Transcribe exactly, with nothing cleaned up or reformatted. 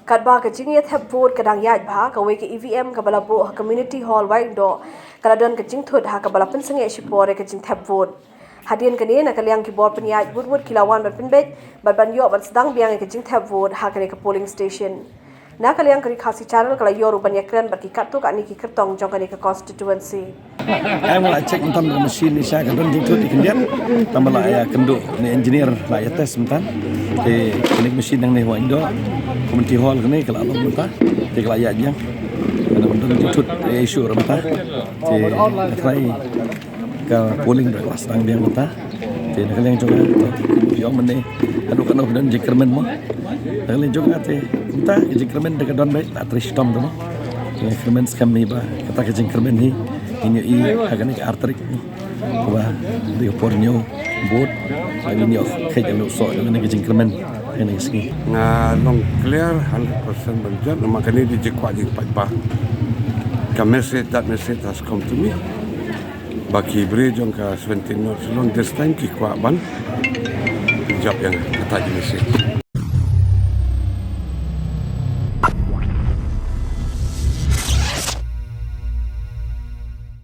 Katba ka jingïathep vote ka dang ïaid bha, kawei ka E V M kaba la buh ha Community Hall Wahingdoh ka la don ka jingthut ha kaba la pynsangeh shipor ïa ka jingthep vote. Hadien kane, na ka liang ki bor pynïaid vote, vote ki la wan ban pynbeit bad ban ïoh ban sdang biang ïa ka jingthep vote ha kane ka polling station. Na ka liang ka Ri Khasi Channel ka la ïoh ruh ban ïakren bad ki katto katne ki kyrtong jong kane ka constituency. Em, la check mynta ka machine ni sha ka don jingthut ïa khyndiat. Tang ba la ïa kynduh ne engineer la ïa test mynta. Te kane ka machine nangne Wahingdoh, Community Hall kane ka la long mynta. Te ka la ïa biang. Ka don jingthut ïa issue mynta. Te ka try ka polling ruh ka la sdang biang mynta. Te na ka liang jong nga, ïoh mynne, kano kano ka don jingkyrmen mo. Na ka liang jong nga te mynta ka jingkyrmen da ka don beit, la trei shitom te mo. Ka jingkyrmen skhem hi ba kata ka jingkyrmen hi ngin ïohi ha kane ka ar tarik. Kaba dei ka por ñiew vote, ngin ïoh kheit ïa u soh ïa kane ka jingkyrmen ha kane ka sngi. Nga long clear hundred percent ban jot, namar kane dei jingkwah jingpaidbah. Ka message, that message has come to me. Ba ki briew jong ka seventeen North Shillong this time ki kwah ban jop ïa kata ka message.